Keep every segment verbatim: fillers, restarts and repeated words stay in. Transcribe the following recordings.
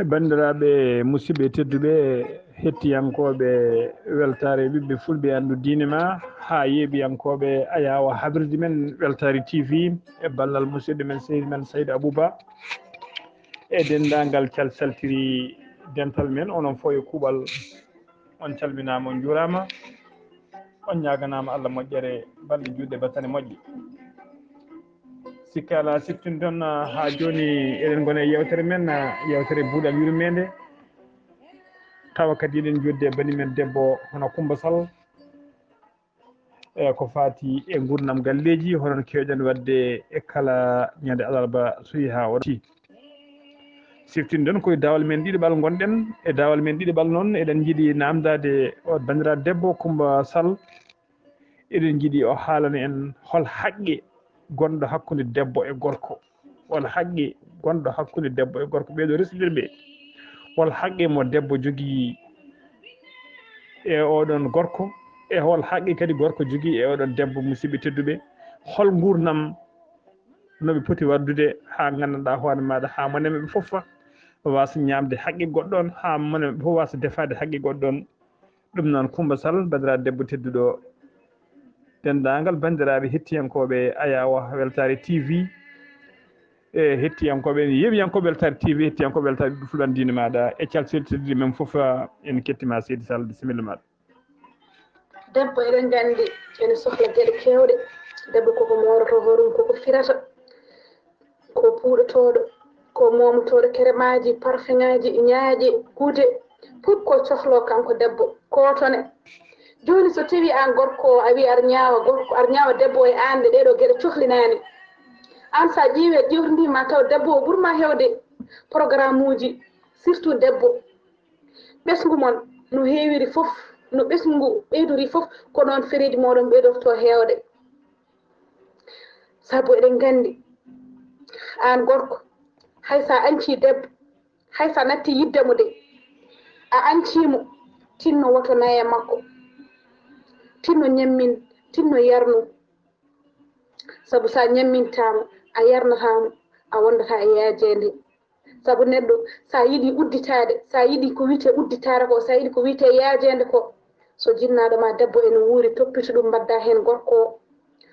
Banndiraaɓe musidɓe tedduɓe, hettiyankooɓe weltaare ɓiɓɓe fulɓe anndu diine ma, haa yeeɓiyankooɓe ayaawa habrirde men weltaare T V, e ballal musidɗo men seydi men Saydu Abuba, e denndaangal calsaltiri dental men, onon fof e kuuɓal, on calminaama, on njuuraama, on ñaaganaama Allah moƴƴere, balɗe juutɗe battane moƴƴe. Sikke alaa, siftinton, ah, haa jooni eɗen ngoni e yeewtere men, ah, yeewtere Buuɗal Yurmeende. Tawa kadi eɗen njoɗdi e bani men debbo hono Kummba Sal. E ko faati e nguurndam galleeji, hono no keewɗen waɗde e kala ñande alarba so yehi haa o ti. Siftinɗen koye daawal men ɗiɗaɓal ngonɗen. E daawal men ɗiɗaɓal noon, eɗen njiɗi naamndaade o banndiraaɗo debbo Kummba Sal. Eɗen njiɗi o haalana en hol haqqe gonɗo hakkunde debbo e gorko. Hol haqqe gonɗo hakkunde debbo e gorko, ɓeeɗo resondirɓe. Hol haqqe mo debbo jogii e oɗon gorko, e hol haqqe kadi gorko jogii e oɗon debbo, musidɓe tedduɓe? Hol nguurndam no ɓe poti waɗdude haa nganndanɗaa hoore maaɗa, haa mone maɓɓe fof waasa ñaamde haqqe goɗɗo on, haa mone maɓɓe fof waasa defaade haqqe goɗɗo on? Ɗum noon, Kummba Sal, banndiraaɗo debbo tedduɗo, denndaangal banndiraaɓe hettiyankooɓe Ayaawo Weltaare T V, e hettiyankooɓe, yeeɓiyankooɓe Weltaare T V, hettiyankooɓe Weltaare Ɓiɓɓe Fulɓe, diine maaɗa e calcel teddude men fof, en kettima, Seydi Sal, bisimilla maaɗa. Debbo, eɗen nganndi, ene sohla geɗe keewɗe. Debbo koko mooroto horum, koko firata, ko puuɗotooɗo, ko moomotooɗo keremaaji, parfeŋaaji, ñaaƴe, gude, fof ko cohloo kanko debbo, kootone. Jooni, so tawii aan gorko o, a wii aɗa ñaawa gorko, aɗa ñaawa debbo o e aan, ɗe ɗeɗo geɗe cohlinaani. Aan, so a ƴeewi, a ƴeewtindii, ma taw debbo o ɓurma heewde programme uji, surtout debbo. Ɓesngu mon no heewiri fof, no ɓesngu ɓeydori fof, ko noon fereeji mooɗon ɓeydortoo heewde. Sabu eɗen nganndi, aan gorko, hay so a añcii debbo, hay so a natti yiɗde mo de, a añcii mo, tinno woto naye makko, tinno ñammin, tinno yarnu. Sabu so a ñammintaa mo, a yarnataa mo, a wondataa e yaajeende. Sabu neɗɗo, so a yiɗi udditaade, so a yiɗi ko wiyetee udditaare ko, so a yiɗi ko wiyetee yaajeende ko, so jinnaaɗo ma debbo ene wuuri, toppito ɗum, mbaɗdaa heen gorko o.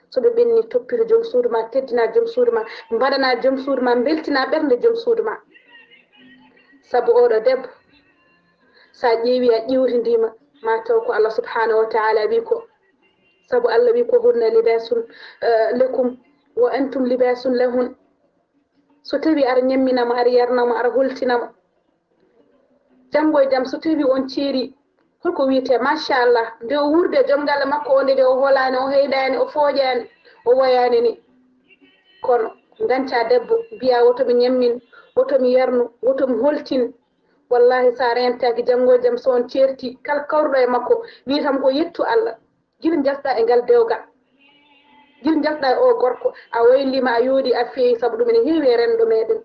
So ɓe ɓenni, toppito joom suudu ma, teddinaa joom suudu ma, mbaɗanaa joom suudu ma, mbeltinaa ɓernde joom suudu ma. Sabu oɗo debbo, so a ƴeewi, a ƴeewtindiima, ma taw ko Allah subhanahu wa taala wi ko. Sabu Allah wi ko, "Hunna libasun, eh, lakum wa antum libasun lahun." So tawii aɗa ñammina mo, aɗa yarna mo, aɗa holtina mo, janngo e jam, so tawii on ceerii, holko wiyetee? Machallah, nde o wuurdi e joom galle makko o, nde, nde o holaani, o heyɗaani, o fooƴaani, o woyaani ni. Kono nganca debbo, mbiya, "Woto mi ñammin, woto mi yarnu, woto mi holtin." Wallahi, so a reentaaki, janngo e jam, so on ceerti, kala kawruɗo e makko, wii tan ko yettu Allah. Gila njaltuɗaa e ngal dewgal, gila njaltuɗaa e oo gorko, a wayliima, a yooɗii, a feewi, sabu ɗum ene heewi e renndo meɗen.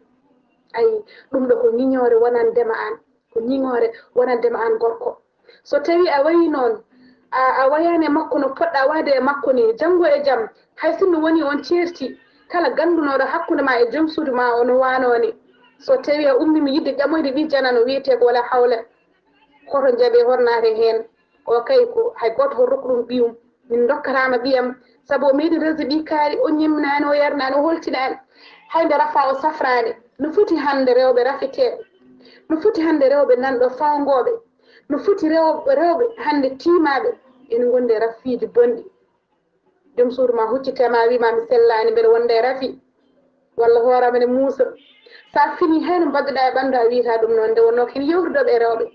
Ayi, ɗum ɗo ko ñiŋoore wonande ma aan, ko ñiŋoore wonande ma aan gorko. So tawii a wayii noon, a, a wayaani e makko no poɗɗaa wayde e makko nii, janngo e jam, hay sinno wonii on ceerti, kala ganndunooɗo hakkunde ma e joom suudu ma o no waanoo nii. So tawii a ummiima yiɗde ƴamoyde ɓii janano, wiyetee ko wala hawla, hoto njaɓee, hoto naatee heen. O kay ko hay gooto hoto rokku ɗum ɓiyum. Min ndokkataama ɓiyam, sabu o meeɗi resde ɓii kaari, o ñemminaani, o yarnaani, o holtinaani. Hay nde rafa o safraani. No foti hannde rewɓe rafeteeɓe, no foti hannde rewɓe nanɗo fawngooɓe, no foti rew-, rewɓe hannde tiimaaɓe ene ngondi e rafiiji bonɗi. Joom suudu ma huccitee ma, wii ma mi sellaani, mbeɗa wonda e rafi, walla hoore am ene muusa. So a finii, hay no mbaɗduɗaa e ɓanndu, a wiyata ɗum noon. Nde wonnoo ko heen yewtidooɓe e rewɓe,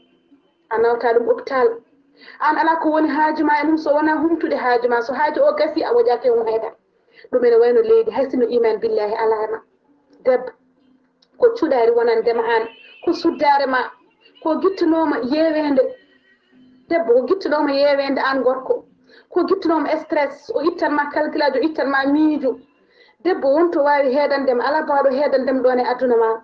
a nawata ɗum hôpital. Aan alaa ko woni haaju ma e mum so wonaa humtude haaju ma. So haaju o gasii, a woƴaaki e mum hay dara. Ɗum ene wayno leydi, hay sinno iman billahi alaa e ma. Debbo, ko cuɗaari wonande ma aan, ko suddaare ma, ko gittunooma yeeweende. Debbo, ko gittunooma yeeweende aan gorko, ko gittunooma stress, o ittan ma calculaajo, o ittan ma miijo. Debbo, won to waawi heedande ma, alaa baawɗo heedande ma ɗoon e aduna ma.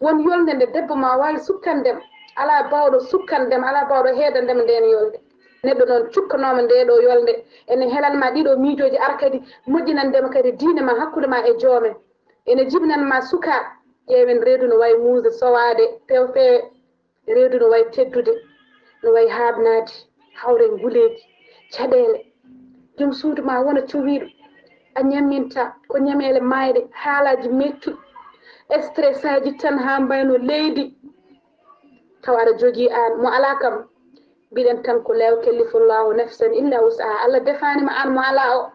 Won yolnde nde debbo ma waawi sukkande ma, alaa baawɗo sukkande ma, alaa baawɗo heedande ma ndeen yolnde. Neɗɗo noon cukkanooma ndee ɗoo yolnde, ene helan ma ɗii ɗoo miijooji, ara kadi moƴƴinande ma kadi diine ma, hakkunde ma e joome. Ene jibinana ma suka, Ƴeewen reedu no wayi muuse sowaade pew pewe, reedu no wayi teddude, no wayi haaɓnaade, hawre nguleeki, caɗeele. Joom suudu ma wona cowiiɗo, a ñamminta ko ñameele maayɗe, haalaaji mettuɗi, stressaaji tan haa mbayno leydi. Taw aɗa jogii aan, mo alaa kam, mbiɗen tan ko laa yukallifu Allahu nafsan illa wus'aha. Allah defaani ma aan mo alaa o.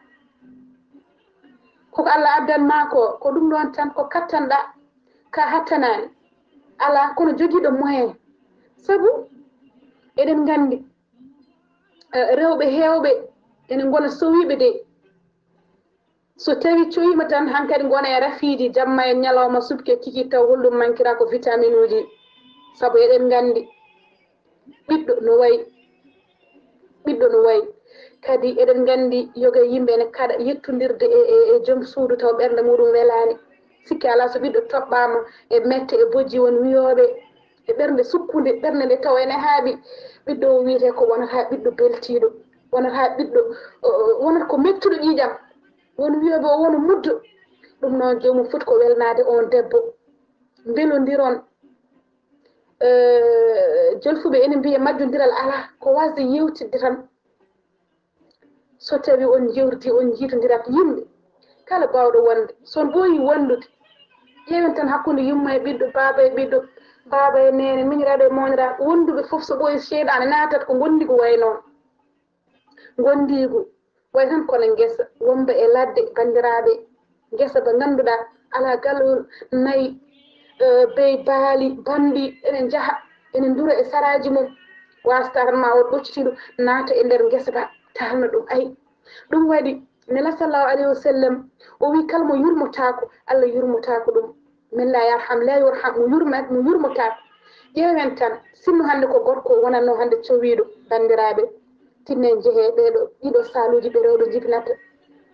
Ko ko Allah addan ma ko, ko ɗum ɗoon tan ko kattanɗaa, ka hattanaani. Alaa, kono jogiiɗo moyen. Sabu eɗen nganndi, eh, rewɓe heewɓe ene ngona sowiiɓe de. So tawi cowiima tan, hankadi ngona e rafiiji, jamma e ñalawma, subke kiki, taw holɗum mankira ko vitaminuuji. Sabu eɗen nganndi, ɓiɗɗo no wayi, ɓiɗɗo no wayi. Kadi eɗen nganndi yoga yimɓe ene kaɗa yettondirde e, e, e joom suudu taw ɓernde muɗum welaani. Sikke alaa so ɓiɗɗo toɓɓaama e mette e bojji, won wiyooɓe e ɓernde sukkunde, ɓernde nde taw ene haaɓi. Ɓiɗɗo o wiyetee ko wonata ɓiɗɗo beltiiɗo, wonata ɓiɗɗo, o, o, wonata ko mettuɗo ƴiiƴam. Won wiyooɓe o wona muddo. Ɗum noon joomum foti ko welnaade oon debbo. Mbelondiron. Eh, jolfuɓe ene mbiya majjondiral alaa, ko waasde yeewtidde tan. So tawi on njeewtidi, on njiitondirat yimɓe, kala baawɗo wonde, so on ɓooyi wondude, ƴeewen tan hakkunde yumma e ɓiɗɗo, baaba e ɓiɗɗo, baaba e neene, miñiraaɗo e mooñiraaɗo, wonduɓe fof so ɓooyi seyɗaane naatat ko ngondiigu wayi noon. Ngondiigu wayi tan kono ngesa, wonba e ladde, banndiraaɓe, ngesa ba ngannduɗaa alaa galol, nayi, eh, beyi, baali, bambi, ene njaha, ene ndura e saraaji mum, waasata tan ma o ɓoccitiiɗo naata e nder ngesa ba, taalna ɗum. Ay, ɗum waɗi Nela sallallahu alayhi wa sallam, o wi kala mo yurmotaako, Allah yurmotaako ɗum. Men la yarham, la yurham, mo yurma-, mo yurmotaako. Ƴeewen tan, sinno hannde ko gorko wonatno hannde cowiiɗo, banndiraaɓe, tinnen njehee ɓeeɗo, ɗiɗo saaluuji ɓe rewɓe njibinata.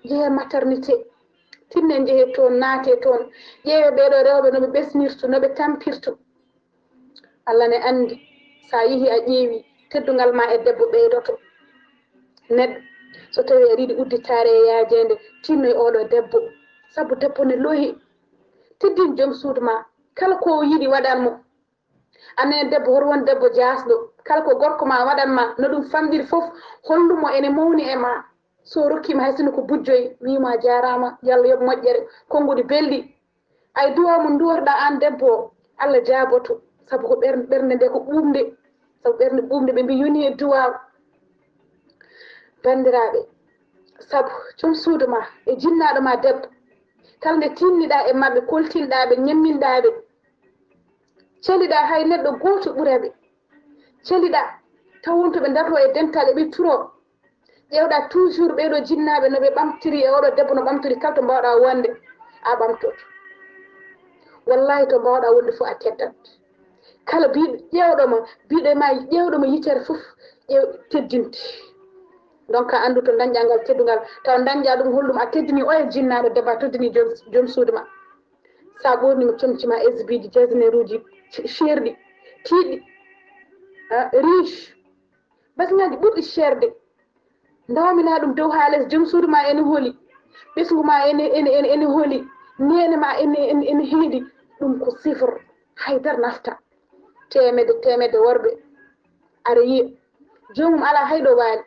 Njehee maternité, tinnen njehee toon, naatee toon. Ƴeewee ɓeeɗo rewɓe no ɓe ɓesnirtu, no ɓe tampirtu. Allah ne anndi, so a yehi a ƴeewi, teddungal ma e debbo ɓeydoto. Neɗɗo, so tawi aɗa yiɗi udditaare e yaajeende, tinno e oɗo debbo. Sabu debbo ne loohi. Teddin joom suudu ma. Kala ko o yiɗi, waɗan mo. An ne debbo, hoto won debbo jaasɗo. Kala ko gorko ma waɗan ma, no ɗum famɗiri fof, hollu mo ene mawni e ma. So o rokkiima hay sinno ko bujjoy, wiima jaaraama, yo Allah yoɓ moƴƴere, konnguɗi belɗi. Ay, duwaaw mo nduwor-ɗaa aan debbo o, Allah jaaboto, sabu ko ɓer-, ɓernde nde ko ɓuuɓnde, sabu ɓernde ɓuuɓnde, ɓe mbi yoni e duwaaw. Banndiraaɓe, sabu joom suudu ma e jinnaaɗo ma debbo, kala nde tiinniɗaa e maɓɓe, koltinɗaa ɓe, ñemminɗaa ɓe, celiɗaa hay neɗɗo gooto ɓura ɓe, celiɗaa taw won to ɓe daroo e dental, eɓe turoo. Ƴeewɗaa toujours ɓeeɗo jinnaaɓe no ɓe ɓamtiri e oɗo debbo no ɓamtiri, kala to mbaawɗaa wonde a ɓamtoto. Wallahi to mbaawɗaa wonde fof a teddat. Kala biiɗo ƴeewɗo ma, biiɗo e ma ƴeewɗo mo yitere fof, ƴeew teddinte. Donc a anndu to dañƴaa ngal teddungal, taw dañƴaa ɗum holɗum a teddini oya jinnaaɗo debbo, a teddini joom, joom suudu ma. Sa ɓorni mo comci ma, S B ji, jasneruuji, ceerɗi, tiiɗɗi, ah, riche. Basiŋaaji ɓurɗi ceerde. Ndawminaa ɗum dow haa les, joom suudu ma ene holi, ɓesngu ma ene, ene, ene, ene holi, neene ma ene, ene, ene heedi. Ɗum ko sifr, hay dara nafta. Teemedde, teemedde worɓe, aɗa yiya. Joomum alaa hay ɗo waali,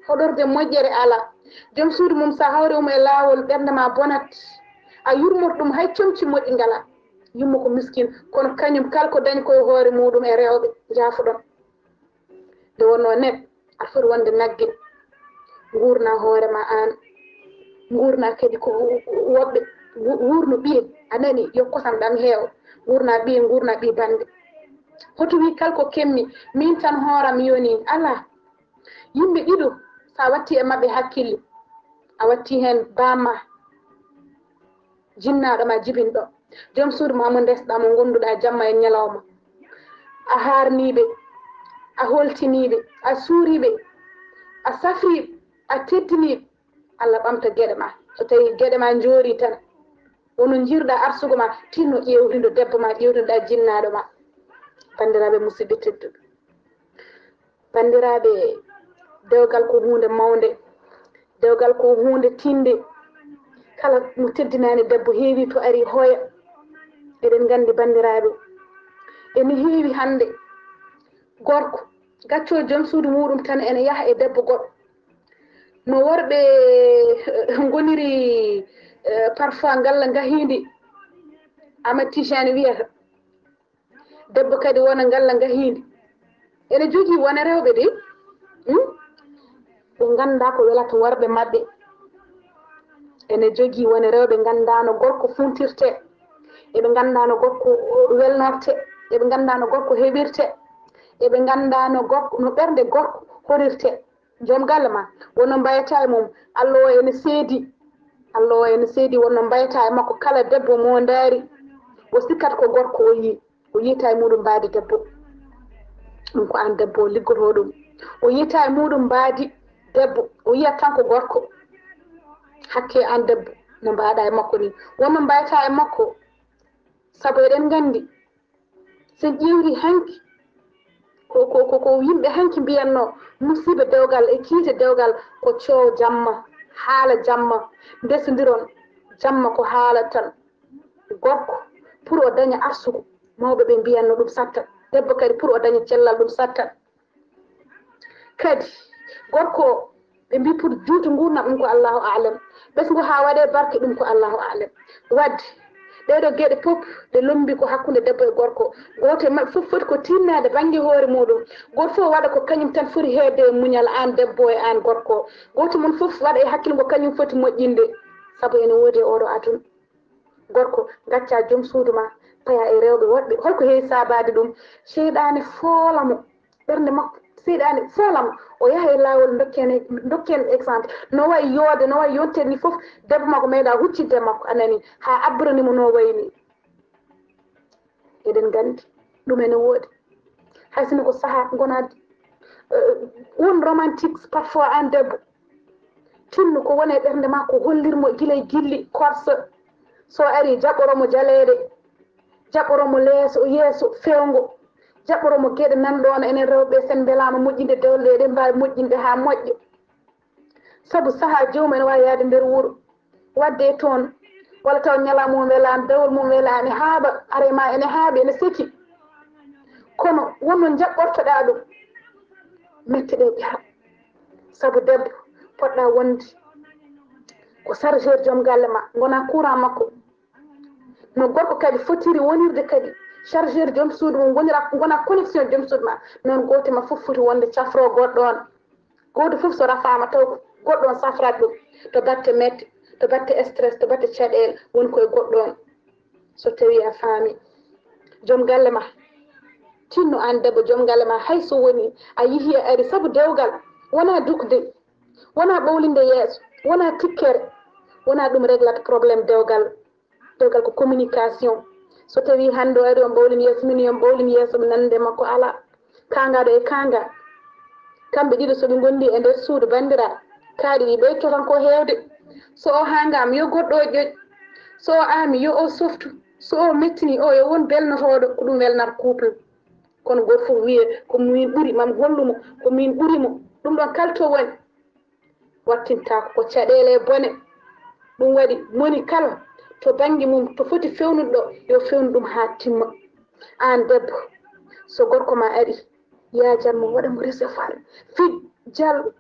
hoɗorde moƴƴere alaa. Joom suudu mum, so a hawri mo e laawol, ɓernde ma bonat. A yurmoto ɗum, hay comci moƴƴi ngalaa. Yumma ko miskin, kono kañum kala ko dañi ko e hoore muɗum e rewɓe, njaafoɗon. Nde wonnoo neɗɗo, aɗa foti wonde nagge, nguurna hoore ma aan, nguurna kadi ko woɓɓe, wu-, wuurnu ɓiye, a nani, yo kosam ɗam heew, nguurna ɓiye, nguurna ɓii bannde. Hoto wii kala ko kemmi, miin tan hooram yoni, alaa. Yimɓe ɗiɗo, so a watti e maɓɓe hakkille, a watti heen baama, jinnaaɗo ma jibinɗo, joom suudu ma mo ndesɗaa, mo ngonduɗaa jamma e ñalawma. A haarnii ɓe, a holtinii ɓe, a suurii ɓe, a safrii ɓe, a teddinii ɓe. Allah ɓamta geɗe ma. So tawii geɗe ma njoorii tan, wono njirɗaa arsugo ma, tinno ƴeewtindo debbo ma, ƴeewtinɗaa jinnaaɗo ma. Banndiraaɓe musidɓe tedduɓe, banndiraaɓe, dewgal ko huunde mawnde, dewgal ko huunde tiiɗnde. Kala mo teddinaani debbo heewi to ari hoya. Eɗen nganndi, banndiraaɓe, ene heewi hannde gorko gaccoo joom suudu muuɗum tan ene yaha e debbo goɗɗo. No worɓe eh, ngoniri eh, parfois ngalla ngahiindi, Amat Tijani wiyata, debbo kadi wona ngalla ngahiindi. Ene jogii wone rewɓe de, hmm? Ɓe nganndaa ko welata worɓe maɓɓe. Ene jogii wone rewɓe nganndaano gorko funtirte, eɓe nganndaano gorko welnorte, eɓe nganndaano gorko heɓirte, eɓe nganndaano gorko no ɓernde gorko horirte. Joom galle ma, wonno mbayata e mum, Allah o ene seedi. Allah o ene seedi, wonno mbayata e makko, kala debbo mo ndaari, o sikkat ko gorko o yii. O yiita e muuɗum mbaadi debbo. Ɗum ko aan debbo o liggotoo ɗum. O yiita e muuɗum mbaadi debbo. O yiyat tan ko gorko. Hakke aan debbo no mbaɗa e makko ni. Wonno mbayata e makko. Sabu eɗen nganndi, so en ƴeewri hanki, ko, ko, ko, ko yimɓe hanki mbiyatno musiiba dewgal e kiite dewgal ko coow jamma, haala jamma, ndesondiron jamma ko haala tan. Gorko, pour o daña arsugu, mawɓe ɓe mbiyatno ɗum sattat. Debbo kadi, pour o daña cellal, ɗum sattat. Kadi, gorko o, ɓe mbi pour juuti nguurndam, ɗum ko Allahu aalam. Ɓesngu haa waɗe barke, ɗum ko Allahu aalam. Wadde, ɗee ɗoo geɗe fof, ɗe lombi ko hakkunde debbo e gorko. Gooto e maɓɓe fof foti ko tinnaade bannge hoore muuɗum. Gooto fof waɗa ko kañum tan foti heedde e muñal, aan debbo e aan gorko. Gooto mon fof waɗa e hakkille ko kañum foti moƴƴinde. Sabu ene woodi e ooɗoo aduna. Gorko, ngacca joom suudu ma, paya e rewɓe woɗɓe. Holko heewi saabaade ɗum? Seyɗaane foola mo. Ɓernde makko, seyɗaane foola mo. O yaha e laawol, dokken, dokken exemple. No wayi yoode, no wayi yontere ni fof, debbo makko meeɗa huccitde e makko, a nani, haa abbirani mo no wayi ni. Eɗen nganndi, ɗum ene woodi. Hay sinno ko sahaa ngonaa, eh, won romantique parfois aan debbo. Tinno ko woni e ɓernde ma ko hollir mo gila e gilli, korsa. So ari, jaɓɓoro mo jaleeɗe, jaɓɓoro mo leeso, yeeso feewngo, jaɓɓoro mo geɗe nanɗo on. Enen rewɓe, sen mbelaama moƴƴinde dewle ɗe, eɗen mbaawi moƴƴinde haa moƴƴa. Sabu sahaa joomum ene waawi yahde nder wuro, waɗde e toon, walla taw ñalawma mum welaani, dawol mum welaani, haaɓa, are ma ene haaɓi, ene seki. Kono wonno njaɓɓortoɗaa ɗum, mette ɗe ƴaha. Sabu debbo, poɗɗa wonde ko chargeur joom galle ma, ngona courant makko. No gorko kadi fotiri wonirde kadi chargeur joom suudu mum, wonira, ngona connexion joom suudu ma. Noon gooto ma fof foti wonde cafro goɗɗo on. Gooto fof so rafaama taw ko goɗɗo on safrat ɗum. To batte mette, to batte stress, to batte caɗeele, woni koye goɗɗo on. So tawi a faami, joom galle ma, tinno aan debbo, joom galle ma, hay so woni a yihi a ari, sabu dewgal wona dukde, wona ɓowlinde yeeso, wona tikkere, wona ɗum reglata problème dewgal. Dewgal ko communication. So tawi hannde o ari on ɓowlin yeeso min, yon ɓowlin yeeso min, nande makko alaa. Kaangaɗo e kaanga. Kamɓe ɗiɗo so ɓe ngondi e nder suudu, banndiraa, kaaɗi ɗi ɓeytotan ko heewde. So o haangaama, yo goɗɗo o ƴoƴ. So o aami, yo o softu. So o mettini, o yo won belnotooɗo, ko ɗum welnata couple. Kono gooto fof wiye, ko min ɓuri, mam hollu mo, ko min ɓuri mo. Ɗum ɗon kala to woni, wattintaako, ko caɗeele e bone. Ɗum waɗi moni kala to bannge mum, to foti fewnude ɗo, yo fewnu ɗum haa timma. Aan debbo, so gorko ma ari, yaajan mo, waɗa mo recevoir, fij, jal,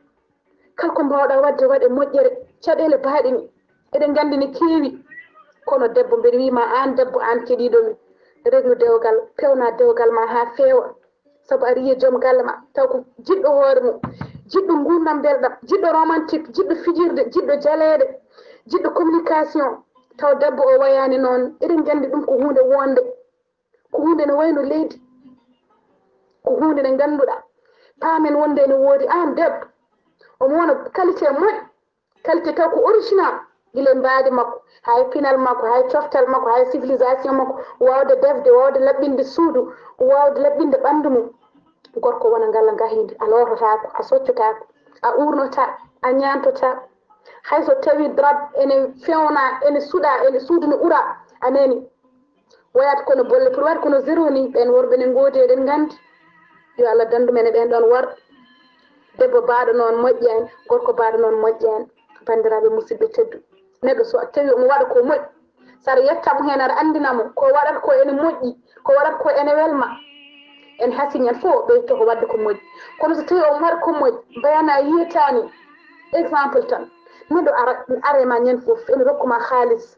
kala ko mbaawɗa waɗde, waɗe moƴƴere. Caɗeele baaɗe ni, eɗen nganndi ne keewi. Kono debbo, mbeɗa wiy ma, aan debbo, aan keɗiiɗo mi, reglu dewgal, pewna dewgal ma haa feewa. Sabu aɗa yiya joom galle ma, taw ko jiɗɗo hoore mum, jiɗɗo nguurndam mbelɗam, jiɗɗo romantique, jiɗɗo fijirde, jiɗɗo jaleeɗe, jiɗɗo communication. Taw debbo o wayaani noon. Eɗen nganndi ɗum ko huunde wonde, ko huunde ne wayno leydi, ko huunde nde ngannduɗaa, paamen wonde ene woodi. Aan debbo, omo wona qualité moƴƴo, qualité taw ko original, gila e mbaadi makko, haa e pinal makko, haa e coftal makko, haa e civilisation makko, waawde defde, waawde laɓɓinde suudu, waawde laɓɓinde ɓanndu mum. Gorko wona ngalla ngahiindi, a loototaako, a soccotaako, a uurnotaa, a ñaantotaa. Hay so tawii drap ene feewnaa, ene suɗaa, ene suudu ne uraa, a nani. Wayaata kono bolle pour waɗa kono zéro ni, ɓeen worɓe ne ngoodi, eɗen nganndi. Yo Allah danndu men e ɓeen ɗoon worɓe. Debbo baaɗo noon moƴƴaani, gorko baaɗo noon moƴƴaani. Banndiraaɓe musidɓe tedduɓe, neɗɗo so tawi omo waɗa ko moƴƴi, So aɗa yetta mo heen, aɗa anndina mo ko waɗata ko ene moƴƴi, ko waɗata ko ene welma. En hasiŋ en fof ɓeyto ko waɗde ko moƴƴi. Kono so tawii o waɗa ko moƴƴi, mbayana yiyetaani. Exemple tan, neɗɗo ara, ara e ma ñande fof, ene rokku ma haalis.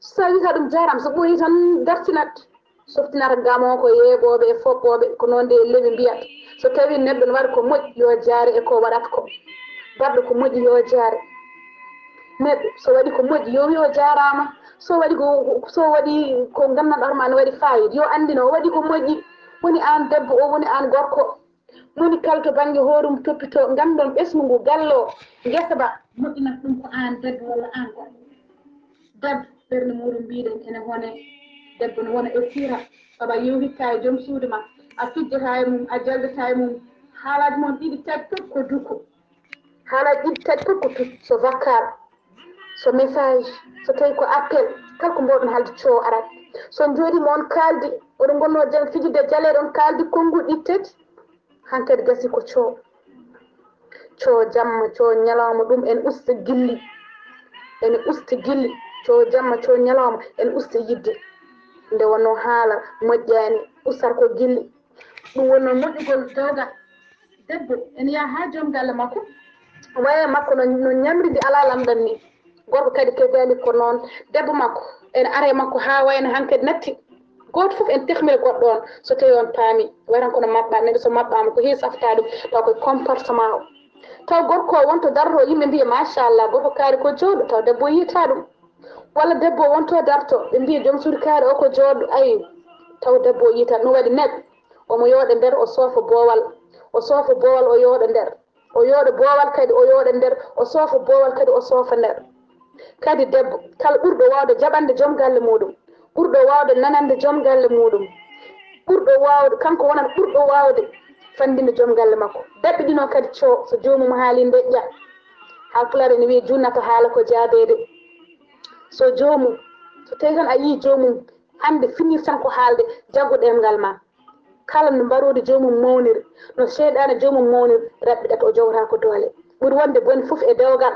So tawii ka ɗum jaaraama, so ɓooyi tan dartinat. Softinata gamo ko yeeɓooɓe e foɓɓooɓe, ko noon de lewi mbiyata. So tawii neɗɗo ne waɗa ko moƴƴi, yo jaare e ko waɗata ko. Baɗɗo ko moƴƴi, yo jaare. Neɗɗo so waɗi ko moƴƴi, yo wi o jaaraama. So waɗi ko, so waɗi ko nganndanɗaa hoore ma ne waɗi faayiida, yo anndino o waɗi ko moƴƴi. Woni aan debbo o, woni aan gorko. Moni kala to bannge hoorum toppitoo, nganndon ɓesngu ngu galle o, ngesa ba. Moƴƴinata ɗum ko aan debbo walla aan gorko. Debbo, ɓernde muuɗum mbiɗen ene hone, debbo ne wona e sira, sabu a yewtitta e joom suudu ma, a fijjata e mum, a jaldata e mum, haalaaji mon ɗiɗi tati fof ko duko. Haalaaji ɗiɗi tati fof ko tut, so vocal, so message, so tawi ko appel, kala ko mboɗon haalde coo arat. So on njooɗiima on kaaldi, oɗon ngonnoo jam fijirde jaleeɗe, on kaaldi konnguɗi ɗiɗi tati, hankadi gasi ko coo. Coo jamma, coo ñalawma, ɗum ene usta gilli. Ene usta gilli. Coo jamma, coo ñalawma, ene usta yidde. Nde wonnoo haala moƴƴaani, ustata ko gilli. Ɗum wonnoo moƴƴugol dewgal. Debbo ene yaha haa joom galle makko. Waya makko no, no ñamri ndi alaa lamɗam ni. Gorko kadi kazalik ko noon. Debbo makko ene ara e makko haa wayno hankadi natti. Gooto fof ene tehmira goɗɗo on, so tawii on paami. Way tan kono maɓɓa, neɗɗo so maɓɓaama ko heewi saftaa ɗum, taw koye comportement o. Taw gorko o wonto darto, yimɓe mbiya machallah, gorko kaari ko jooɗo, taw debbo o yiyataa ɗum. Walla debbo o wonto darto, ɓe mbiya joom suudu kaari o ko jooɗo, ayi, taw debbo o yiyataa ɗum. Waɗi neɗɗo, omo yooɗa nder, o soofa boowal, o soofa boowal, o yooɗa nder. O yooɗa boowal kadi, o yooɗa nder, o soofa boowal kadi, o soofa nder. Kadi debbo, kala ɓurɗo waawde jaɓande joom galle muuɗum, ɓurɗo waawde nanande joom galle muuɗum, ɓurɗo waawde, kanko wonata ɓurɗo waawde fanndinde joom galle makko. Daɓɓiɗinoo kadi coo, so joomum haalii ndeƴƴa. Haalpulaar ene wiya junnata haala ko jaabeede. So joomum, so tawii tan a yii joomum, hannde finir tan ko haalde, jaggu ɗemngal ma. Kala no mbaroodi joomum mawniri, no seyɗaane joomum mawniri, raɓɓiɗata, o jogataako doole. Ɓuri wonde bone fof e dewgal,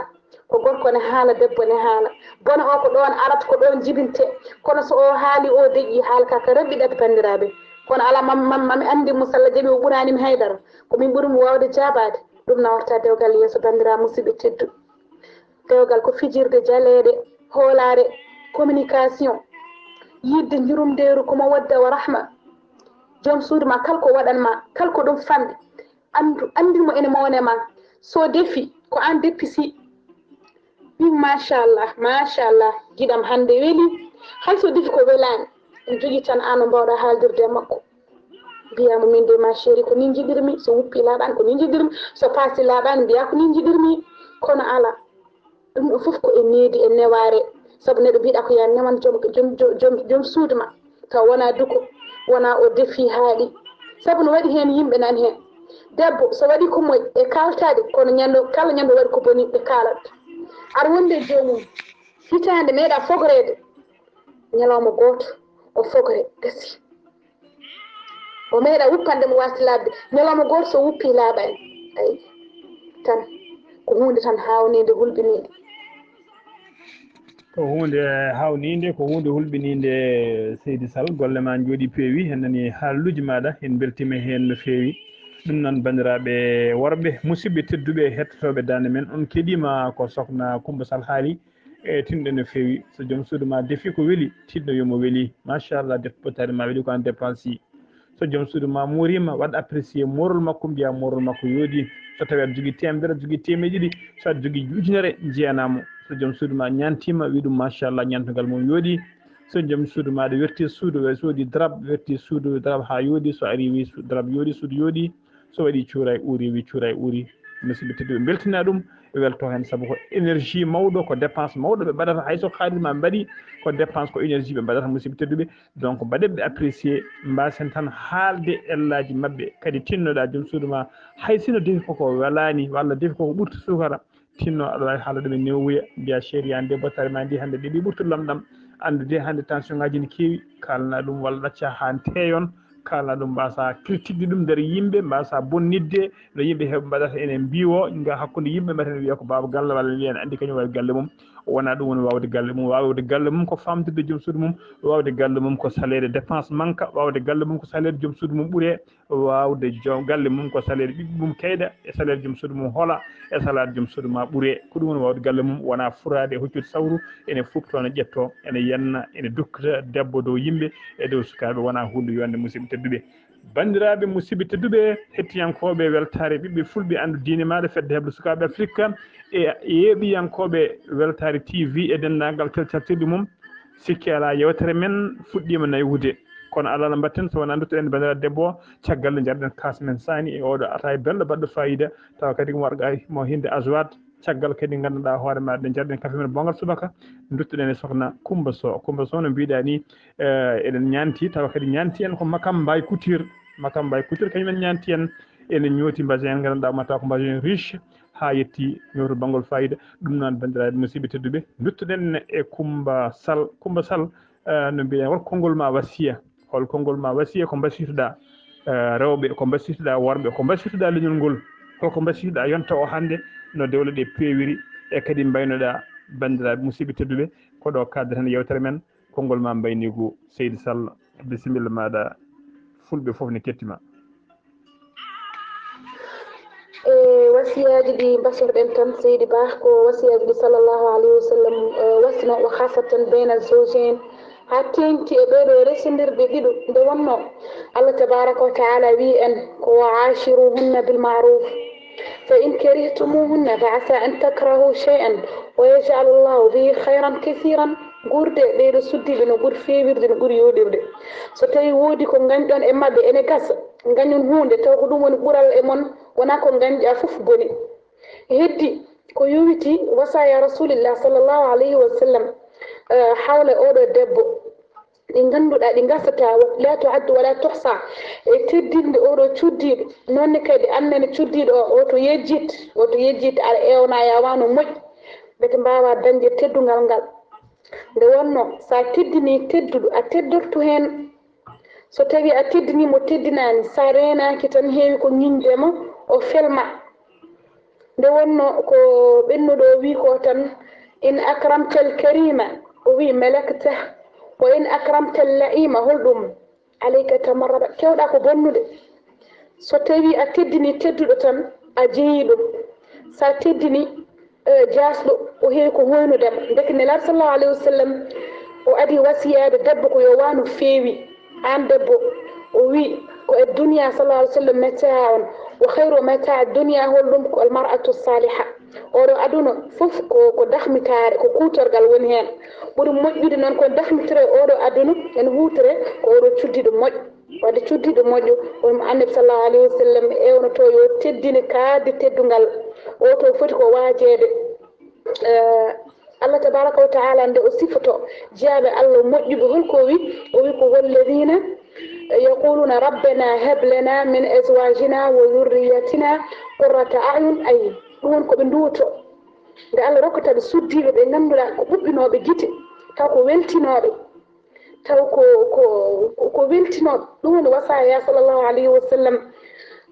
ko gorko ne haala, debbo ne haala. Bone o ko ɗoon arata, ko ɗoon jibinte. Kono so o haali, o deƴƴi, haala ka, ka raɓɓiɗat, banndiraaɓe. Kono alaa, mam, mam, mami anndi mo, salla jaɓi, o ɓuraani mi haydara. Ko min ɓuri mo waawde jaabaade. Ɗum nawarta dewgal yeeso, banndiraaɓe musidɓe tedduɓe. Dewgal ko fijirde jaleeɗe, hoolaare, communication, yiɗde njurumdeeru, ko mawadda wa rahma. Joom suudu ma, kala ko waɗan ma, kala ko ɗum fanɗi, anndu, anndin mo ene mawne ma. So defi, ko aan depisi. Min, machallah, machallah, giɗam hannde weli. Hay so defi ko welaani, ene jogii tan aan no mbaawɗaa haaldirde e makko. Mbiyaa mo, min de, ma chérie, ko nii njiɗirmi, so wuppi laaɓaani, ko nii njiɗirmi, so paasi laaɓaani, mbiyaa ko nii njiɗirmi. Kono alaa. Ɗum ɗo fof ko e needi, e newaare. Sabu neɗɗo mbiɗa ko yaa newan joom, joom, joom, joom, joom suudu ma. Taw wonaa duko, wonaa o defi haaɗi. Sabu no waɗi heen yimɓe nan heen. Debbo, so waɗi ko moƴƴi, ɓe kaaltaade, kono ñande, kala ñande waɗi ko boni, ɓe kaalat. Aɗa wondi e joomum. Hitaande meeɗa fogoreede. Ñalawma gooto, o fogre, gasi. O meeɗa wuppande mo waasde laaɓde. Ñalawma gooto so wuppi laaɓaani. Ayi, tan, ko huunde tan haawniinde, hulɓiniinde. Ko huunde haawniinde, ko huunde hulɓiniinde, seydi Sall. Golle ma njooɗi, peewi. En nani haaluuji maaɗa, en mbeltiima heen no feewi. Ɗum noon, banndiraaɓe worɓe, musidɓe tedduɓe, hettotooɓe Daande Men, on keɗiima ko Sokhna Coumba Sall haali. E tinɗe no feewi. So joom suudu ma defi ko weli, tinno yo mo weli. Machallah, def potaari ma weli, ko aan dépense. So joom suudu ma muuriima, waɗ apprécier moorol makko, mbiya moorol makko yooɗi. So tawi aɗa jogii teemedere, aɗa jogii teemeɗe ɗiɗi, so aɗa jogii ujunere, njeyanaa mo. So joom suudu ma ñaantiima, wi ɗum machallah, ñaantogal mum yooɗi. So joom suudu ma aɗa werti suudu, ɓe soodi darab, werti suudu darab haa yooɗi, so ari wi su-, darab yooɗi, suudu yooɗi. So waɗi cuuray uuri, wi cuuray uuri. Musidɓe tedduɓe, mbeltina ɗum, ɓe welto heen, sabu ko énergie mawɗo, ko dépense mawɗo ɓe mbaɗata. Hay so kaalis ma mbaɗi, ko dépense, ko énergie ɓe mbaɗata, musidɓe tedduɓe. Donc, mbaɗen ɓe apprécier, mbaasen tan haalde ellaaji maɓɓe. Kadi tinnoɗaa joom suudu ma, hay sino defi koko welaani, walla defi koko ɓurti suukara, tinno aɗa waawi haalde ɗum e newuya, mbiya, chéri, an de, bottaari ma ndi hannde ɗeɓi ɓurtude lamɗam. Anndu de, hannde tension ngaji ne keewi, kaalana ɗum walla ɗacca haa teeyon, kaalana ɗum, mbasa critiqueɗe ɗum nder yimɓe, mbasa bonnitde no yimɓe heɓe mbaɗata, enen mbiwo nga hakkunde yimɓe, mbiyata ene wiya ko baaba galle, walla ene wiya ene anndi kañum waɗi galle mum. Wonaa ɗum woni waawde galle mum. Waawde galle mum ko faamdude joom suudu mum, waawde galle mum ko saleede dépense manka, waawde galle mum ko saleede joom suudu mum ɓuree, waawde joom galle mum ko saleede ɓiɓɓe mum keyɗa, e saleede joom suudu mum hola, e saleede joom suudu ma ɓuree. Ko ɗum woni waawde galle mum, wonaa furaade e hoccude sawru, ene fuɓtoo, ene ƴettoo, ene yenna, ene dukkita debbo dow yimɓe e dow sukaaɓe, wonaa huunde yonde, musidɓe tedduɓe. Banndiraaɓe, musidɓe tedduɓe, hettiyankooɓe weltaare ɓiɓɓe fulɓe, anndu diine maaɗa, fedde heblo sukaaɓe Afirka, e yeeɓiyankooɓe weltaare T V e denndaangal telcaltirɗi mum, sikke alaa, yewtere men fuɗɗiima naywude. Kono alaa no mbaɗten so wonaa nduttuɗen banndiraaɗo debbo o, caggal nde njarɗen kaas men saani e oɗo ataaya belɗo baɗɗo faayiida, tawa kadi ko warga mo hinde aswad. Caggal kadi ngannduɗaa hoore maaɗa nde njarɗen kafe men bonngal subaka, nduttuɗen e sokhna Coumba Sow. Coumba Sow, no mbiɗa ni, eh, eɗen ñaanti, tawa kadi ñaanti en ko Makam Mbaye Couture. Makam Mbaye Couture kañum en ñaanti en, ene ñooti mbasin en, ngannduɗaa mataw ko mbasin riche, haa yetti ñooto banngol faayiida. Ɗum noon, banndiraaɓe musidɓe tedduɓe, nduttuɗen e Coumba Sall. Coumba Sall, eh, no mbiɗen, hol konngol ma wasiya? Hol konngol ma wasiya? Ko mbasiytoɗaa, eh, rewɓe, ko mbasiytoɗaa worɓe, ko mbasiytoɗaa leñol ngol? Holko mbasiytoɗaa yonta o hannde no dewle ɗe peewiri, e kadi mbaynoɗaa banndiraaɓe musidɓe tedduɓe? Ko ɗo kaddeten yewtere men. Konngol ma mbayniigu, Seydi Sall, bisimilla maaɗa, fulɓe fof ne kettima. E wasiyaaji ɗi mbasorɗen tan, Seydi Bah, ko wasiyaaji ɗi sallallahu alayhi wa sallam, eh, wasino, wa khasatan bayna zawjayn, haa teeŋti e ɓee ɗo resondirɓe ɗiɗo. Nde wonno Allah tabaraka wa taala wi en ko: "Wa ashiruhunna bil ma'ruf, fa in karihtumuhunna fa asa an takrahu shay'an wa yaj'al Allahu fihi khayran kathiran." Guurde ɓee ɗo suddiiɓe no ɓuri feewirde, no ɓuri yooɗirde. So tawi woodi ko ngañɗon e maɓɓe, ene gasa ngañon huunde, taw ko ɗum woni ɓural e mon, wonaa ko ngañɗaa fof boni. Heddi ko yowiti wasaya Rasulillah sallallahu alayhi wa sallam, eh, hawla oɗo debbo, ɗi ngannduɗaa ɗi ngasataa, wa-, la tu'addu wa la tuhsa, e teddinde oɗo cuddiiɗo. Noon ne kadi annene cuddiiɗo o, woto yejjit, woto yejjit, aɗa eewna, yaawa no moƴƴi, mbete mbaawa dañde teddungal ngal. Nde wonno, so a teddinii tedduɗo, a teddortu heen. So tawii a teddinii mo, teddinaani, so a reenaaki tan, heewi ko ŋiñde mo, o felma. Nde wonno ko ɓennuɗo o wii ko tan, "In akramtal karima," o wii, "malaktah, wa in akramtal la'ima," holɗum? "Alayka tamarrada." Kewɗaa ko bonnude. So tawii a teddinii tedduɗo tan, a jeyi ɗum. So a teddinii, eh, jaasɗo, o heewi ko hoynude mo. Ndeke Nelaaɗo sallallahu alayhi wa sallam, o adii wasiyaade debbo ko yo waanu feewi. Aan debbo, o wii ko e duniya sallallahu alayhi wa sallam mata'un, wa khayru mata'i dunya holɗum? Ko al mar'atu saliha. Oɗo aduna fof ko, ko dahmitaare, ko kuutorgal woni heen. Ɓuri moƴƴude noon ko dahmitore oɗo aduna, en huutore ko oɗo cuddiɗo moƴƴo. Wadde cuddiɗo moƴƴo, woni mo Annabi sallallahu alayhi wa sallam ewnoto yo teddine kaadde teddungal. O to foti ko waajeede. Eh, Allah tabaraka wa taala nde o sifoto jiyaaɓe Allah moƴƴuɓe, holko o wi? O wi ko: "Walladina yaquluna rabbana hab lana min azwajina wa dhurriyatina qurrata a'yun." Ayi, ɗum woni ko ɓe nduwoto. Nde Allah rokkata ɓe suddiiɓe ɓe ngannduɗaa ko ɓuɓɓinooɓe gite, taw ko weltinooɓe, taw ko, ko, ko, ko weltinooɓe. Ɗum woni wasaya sallallahu alayhi wa sallam,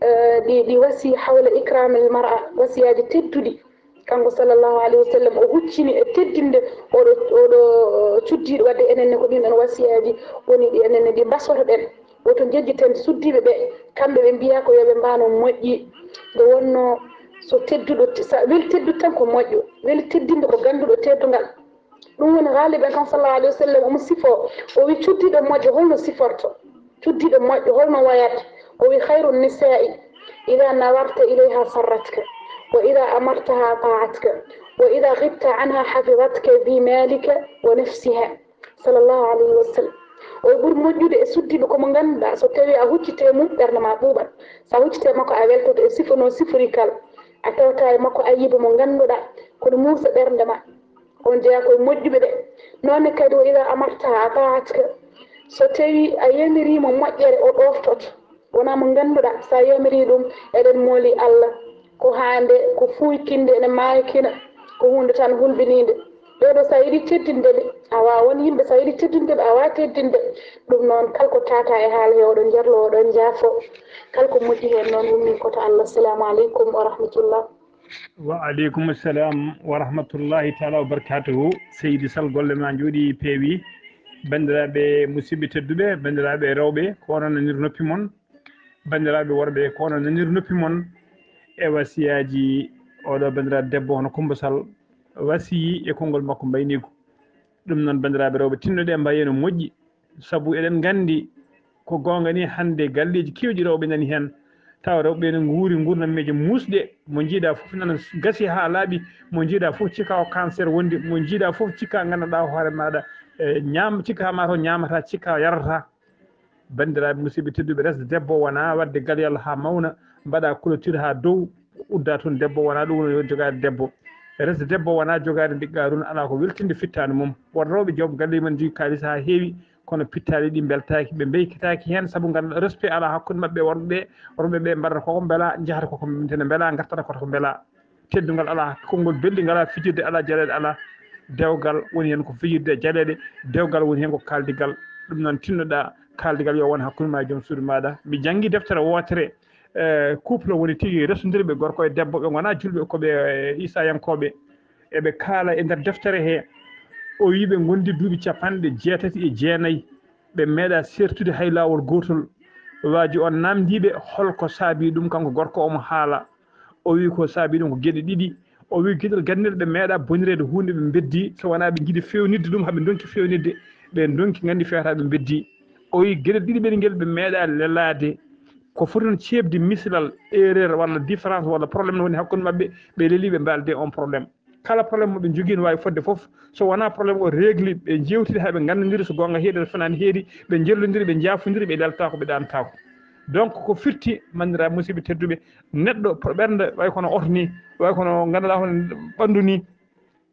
eh, ɗi, ɗi wasi hawla ikramil mar'a, wasiyaaji tedduɗi. Kanko sallallahu alayhi wa sallam o huccini e teddinde oɗo, oɗo cuddiiɗo, wadde enen ne ko ɗin ɗon wasiyaaji woni ɗi enen ne ɗi mbasotoɗen. Woto njejjiten suddiiɓe ɓe, kamɓe ɓe mbiya ko yo ɓe mbaano moƴƴi. Nde wonno so tedduɗo, sa weli teddude tan ko moƴƴo, weli teddinde ko ngannduɗo teddungal. Ɗum woni haaliɓe kan sallallahu alayhi wa sallam omo sifo, o wi cuddiiɗo moƴƴo holno siforto? Cuddiiɗo moƴƴo holno wayata? O wi: "Khayru nisaa'i idha nawarta ilayha sarratka, wa idha amartaha ata'atka, wa idha ghibta anha hafizatka bi malika wa nafsiha." Sallallahu alayhi wa sallam. O ɓuri moƴƴude e suddiiɓe ko mo ngannduɗaa so tawii a huccite mum ɓernde ma ɓuuɓat. So a huccite makko a weltoto e sifo noon sifori kala. A tawata e makko ayiba mo ngannduɗaa kono muusa ɓernde ma. On jeyaa koye moƴƴuɓe ɓe. Noon ne kadi, wa idha amartaha ata'atka. So tawii a yamiriimo moƴƴere, o ɗooftoto. Wonaa mo ngannduɗaa, so a yamirii ɗum, eɗen mooli Allah. Ko haande, ko fuuykinde, ene maakina, ko huunde tan hulɓiniinde. Ɓee ɗoo, so a yiɗii teddinde ɓe, a waawaa. Won yimɓe, so a yiɗii teddinde ɓe, a waawaa teddinde. Ɗum noon, kala ko taataa e haala hee, oɗon njarloo, oɗon njaafoo. Kala ko moƴƴi heen noon, ummii ko to Allah. Assalamu aleykum wa rahmatullah. Wa aleykum salam wa rahmatullahi taala wa barakatuhu. Seydi Sal, golle ma njooɗi peewi. Banndiraaɓe musidɓe tedduɓe, banndiraaɓe rewɓe, ko onon nanir noppi mon. Banndiraaɓe worɓe, ko onon nanir noppi mon e wasiyaaji oɗo banndiraaɗo debbo hono Kumba Sal wasiyi e konngol makko mbayniiko. Ɗum noon, banndiraaɓe rewɓe, tinnoɗe mbaye no moƴƴi, sabu eɗen nganndi ko goonga ni, hannde galleeji keewɗi rewɓe nani heen, tawa rewɓe ne nguuri nguurndam meeje muusɗe, mo njiiɗa fof nana gasi haa laaɓi, mo njiiɗa fof cika o cancer wondi, mo njiiɗa fof cika nganndanɗaa hoore maaɗa, e, ñaam-, cika maa to ñaamata, cika yarata. Banndiraaɓe musidɓe tedduɓe, resde debbo wonaa waɗde galyal haa mawna, mbaɗa clôture haa dow, udda toon debbo, wonaa ɗum woni jogaade debbo. Resde debbo wonaa jogaade ndiggaaru, alaa ko weltinde fittaandu mum. Won rewɓe joom galle mum njogii kaalis haa heewi, kono pittaali ɗi mbeltaaki, ɓe mbeltaaki heen, sabu ngal respect alaa hakkunde maɓɓe e worɓe ɓe. Worɓe ɓe mbaɗata koko mbela, njahata koko mbela, ngartata koko mbela. Teddungal alaa, konngol belɗi ngalaa, fijirde alaa, jaleeɗe alaa. Dewgal woni heen ko fijirde e jaleeɗe, dewgal woni heen ko kaaldigal. Ɗum noon, tinnoɗaa kaaldigal yo won hakkunde ma e joom suudu maaɗa. Mi janngi deftere wootere, eh, couple woni tigi resondirɓe, gorko e debbo, ɓe ngonaa julɓe, ko ɓe, eh, Iisayankooɓe. Eɓe kaala e nder deftere he, o wii ɓe ngondi duuɓi capanɗe jeetati e jeenayi, ɓe meeɗa sertude hay laawol gootol. Waaji on naamndii ɓe hol ko saabii ɗum, kanko gorko omo haala. O wii ko saabii ɗum ko geɗe ɗiɗi. O wii geɗel gannel ɓe meeɗa bonireede huunde ɓe mbeddi, so wonaa ɓe njiɗi feewnitde ɗum, haɓe ndonki feewnitde, ɓe ndonki nganndi feewata ɓe mbeddi. O wii geɗel ɗiɗi ɓen ngel ɓe meeɗa lelaade. Ko foti on ceeɓde misilal, erreur walla différence walla problème no woni hakkunde maɓɓe, ɓe lelii ɓe mbaalde on problème. Kala problème mo ɓe njogii no waawi fodde fof, so wonaa problème o régli, ɓe njeewtidi haa ɓe nganndondiri, so goonga heedi, so fenaande heedi, ɓe njellondiri, ɓe njaafondiri, ɓe leltaako, ɓe ɗaantaako. Donc, ko firti, banndiraaɓe musidɓe tedduɓe, neɗɗo pro-, ɓernde way kono oto ni, way kono ngannduɗaa hono ɓanndu ni.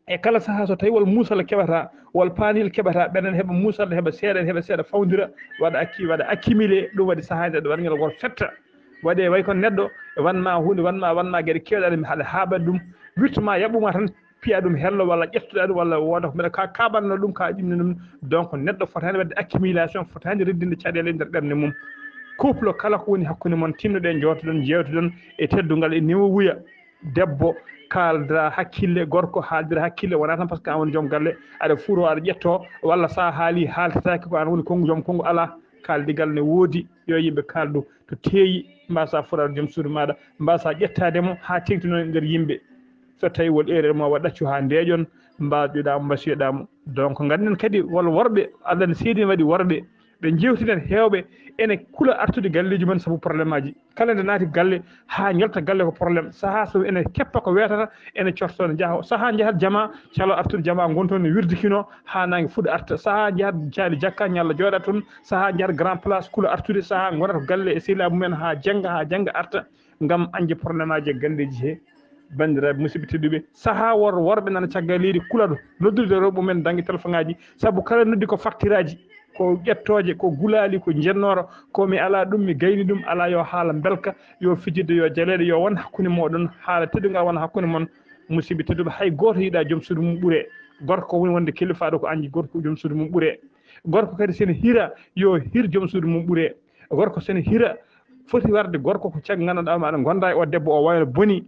E kala sahaa so tawi wol muusal keɓata, wol paaniyel keɓata, ɓerɗe ne heɓa muusal, ne heɓa seeɗa, ne heɓa seeɗa, fawndira, waɗa accu-, waɗa accumulé, ɗum waɗi sahaaji ɗe waɗa ngel wol fetta. Waɗe way kono neɗɗo wanma huunde, wanma, wanma geɗe keewɗe, aɗa, aɗa haaɓa ɗum, wirtuma, yaɓɓuma tan, piya ɗum hello, walla ƴettuɗa ɗum, walla wooda ko mbiɗa ka kaɓanno ɗum, ka ƴimni ɗum. Donc, neɗɗo fotaani waɗde accumulation, fotaani reddinde caɗeele e nder ɓernde mum. Couple kala ko woni hakkunde mon, tinnoɗen, jootoɗon, jeewtoɗon e teddungal, e newuya. Debbo, kaaldira hakkille, gorko, haaldira hakkille, wonaa tan parce que an woni joom galle, aɗa furo, aɗa ƴetto, walla sa haali, haaltataake, ko an woni konngu, joom konngu, alaa. Kaaldigal ne woodi, yo yimɓe kaaldu to teeyi, mbasa foraade joom suudu maaɗa, mbasa ƴettaade mo haa teeŋti noon e nder yimɓe. So tawi wol erreur mo waɗa, ɗaccu haa ndeeƴon, mbaɗuɗaa mo, mbasiyoɗaa mo. Donc, ngannden kadi wol worɓe, Allah ne seedii waɗi worɓe, ɓe njeewtiden heewɓe, ene kula artude galleeji mum sabu problème aji. Kala nde naati galle, haa yalta galle ko problème. Sahaa so ene keppa ko weetata, ene cortoo, ne njaha. Sahaa njahat jama, calo artude jama, ngon toon ne wirdikino, haa naange fuɗa arta. Sahaa njahat caali jakka, ñalla jooɗa toon. Sahaa njahat grand place, kula artude. Sahaa ngonata ko galle e sehilaaɓe mumen haa jannga, haa jannga arta, ngam añde problème aji e galleeji he. Banndiraaɓe musidɓe tedduɓe, sahaa wor-, worɓe nana caggal leydi kulaɗo noddude rewɓe mumen, dañde téléphone aji, sabu kala noddi ko facture aji, ko ƴettooje, ko gulaali, ko njennooro, ko mi alaa ɗum, mi gayni ɗum, alaa, yo haala mbelka, yo fijirde, yo jaleeɗe, yo won hakkunde mooɗon, haala teddungal wona hakkunde mon. Musidɓe tedduɓe, hay gooto yiɗaa joom suudu mum ɓuree. Gorko woni wonde kelifaaɗo ko añde gorko joom suudu mum ɓuree. Gorko kadi sene hira, yo hir joom suudu mum ɓuree. Gorko sene hira, foti warde gorko ko caggal ngannduɗaa ma aɗa gonda e o debbo, o wayno boni,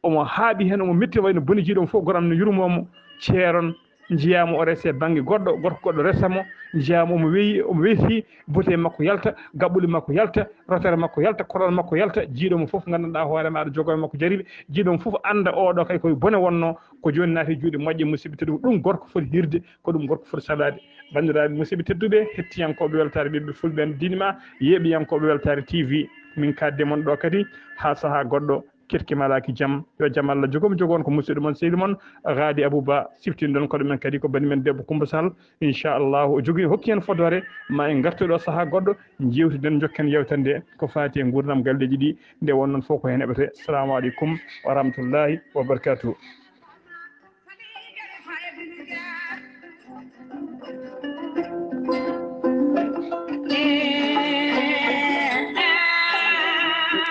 omo haaɓi heen, omo metti, wayno boni jiiɗo mo fof, goram no yurmoo mo, ceeron, njiyaa mo o rese bannge goɗɗo, gorko goɗɗo resa mo, njiyaa mo omo weyi, omo weyti, bote makko yalta, gaɓɓule makko yalta, rotere makko yalta, koral makko yalta, jiiɗo mo fof nganndanɗaa hoore ma aɗa jogoo e makko jariɓe, jiiɗo mo fof annda oɗo kay koye bone wonnoo, ko jooni naati e juuɗe moƴƴe, musidɓe tedduɓe, ɗum gorko foti hirde, ko ɗum gorko foti saɗaade. Banndiraaɓe musidɓe tedduɓe, hettiyankooɓe weltaare ɓiɓɓe fulɓe en diine ma, yeeɓiyankooɓe weltaare T V, min kaadde mon ɗo kadi haa sahaa goɗɗo, ketki malaaki jam, yo jam Allah jogo mo jogo on ko musidɗo mon sehil mon Gady Abou Ba, siftinɗon koɗo men kadi ko bani men debbo Coumba Sall, inchallahu o jogii hokki en fodoore, ma en ngartu ɗo sahaa goɗɗo, njeewtiden, njokken yewtere nde ko faati e nguurndam galleeji ɗi, nde won noon fof ko heen heɓete. Assalamu aleykum wa rahmatullahi wa barakatuh.